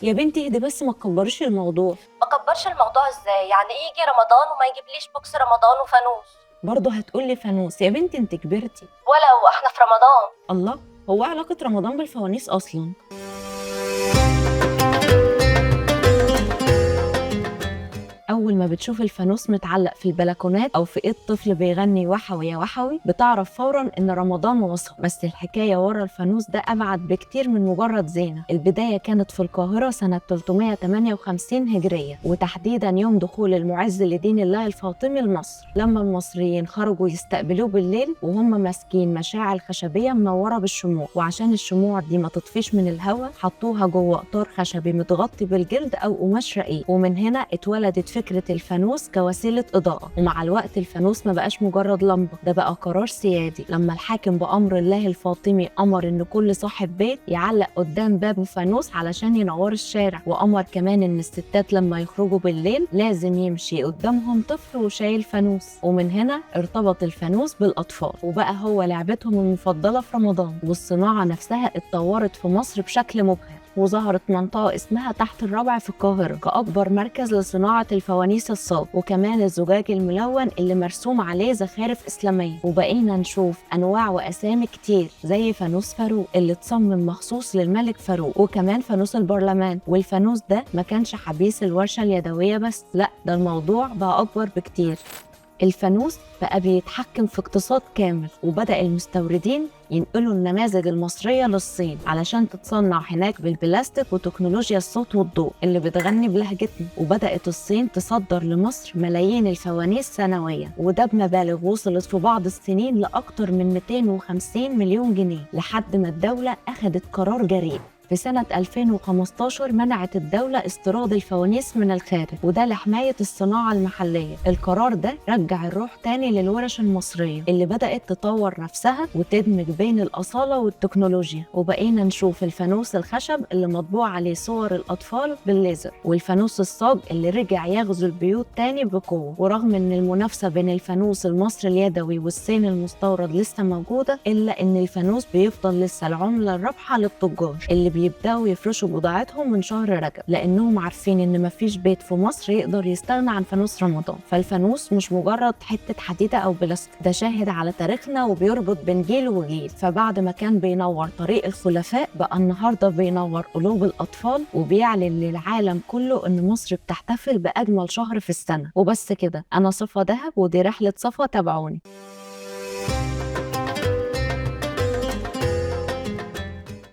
يا بنتي اهدي بس، ما تكبريش الموضوع. ما كبرش الموضوع ازاي؟ يعني ايه يجي رمضان وما يجيبليش box رمضان وفانوس؟ برضه هتقولي فانوس؟ يا بنتي انت كبرتي. ولو احنا في رمضان. الله، هو علاقة رمضان بالفوانيس أصلا؟ أول ما بتشوف الفانوس متعلق في البلكونات أو في إيد طفل بيغني وحوي يا وحوي، بتعرف فورا إن رمضان وصل. بس الحكاية ورا الفانوس ده أبعد بكتير من مجرد زينة. البداية كانت في القاهرة سنة 358 هجرية، وتحديدا يوم دخول المعز لدين الله الفاطمي لمصر، لما المصريين خرجوا يستقبلوه بالليل وهم ماسكين مشاعل خشبية منورة بالشموع، وعشان الشموع دي ما تطفيش من الهواء حطوها جوه إطار خشبي متغطي بالجلد أو قماش رقيق، ومن هنا اتولدت فكرة الفانوس كوسيلة إضاءة. ومع الوقت الفانوس ما بقاش مجرد لمبة، ده بقى قرار سيادي لما الحاكم بأمر الله الفاطمي أمر إن كل صاحب بيت يعلق قدام بابه فانوس علشان ينور الشارع، وأمر كمان إن الستات لما يخرجوا بالليل لازم يمشي قدامهم طفل وشايل فانوس. ومن هنا ارتبط الفانوس بالأطفال وبقى هو لعبتهم المفضلة في رمضان. والصناعة نفسها اتطورت في مصر بشكل مبهر، وظهرت منطقة اسمها تحت الرابع في القاهرة كأكبر مركز لصناعة الفوانيس الصاج، وكمان الزجاج الملون اللي مرسوم عليه زخارف إسلامية. وبقينا نشوف أنواع وأسامي كتير زي فانوس فاروق اللي اتصمم مخصوص للملك فاروق، وكمان فانوس البرلمان. والفانوس ده ما كانش حبيس الورشة اليدوية بس، لا ده الموضوع بقى أكبر بكتير. الفانوس بقى بيتحكم في اقتصاد كامل، وبدأ المستوردين ينقلوا النماذج المصرية للصين علشان تتصنع هناك بالبلاستيك وتكنولوجيا الصوت والضوء اللي بتغني بلهجتنا. وبدأت الصين تصدر لمصر ملايين الفوانيس سنويا، وده بمبالغ وصلت في بعض السنين لأكتر من 250 مليون جنيه، لحد ما الدولة أخدت قرار جريء. في سنة 2015 منعت الدولة استيراد الفوانيس من الخارج، وده لحماية الصناعة المحلية. القرار ده رجع الروح تاني للورش المصرية اللي بدأت تطور نفسها وتدمج بين الأصالة والتكنولوجيا. وبقينا نشوف الفانوس الخشب اللي مطبوع عليه صور الأطفال بالليزر، والفانوس الصاج اللي رجع يغزو البيوت تاني بقوة. ورغم إن المنافسة بين الفانوس المصري اليدوي والصين المستورد لسه موجودة، إلا إن الفانوس بيفضل لسه العملة الرابحة للتجار اللي بيبدأوا يفرشوا بضاعتهم من شهر رجب، لأنهم عارفين إن مفيش بيت في مصر يقدر يستغنى عن فانوس رمضان. فالفانوس مش مجرد حتة حديدة أو بلاستيك، ده شاهد على تاريخنا وبيربط بين جيل وجيل. فبعد ما كان بينور طريق الخلفاء، بقى النهاردة بينور قلوب الأطفال وبيعلن للعالم كله إن مصر بتحتفل بأجمل شهر في السنة. وبس كده، أنا صفا دهب ودي رحلة صفا، تابعوني.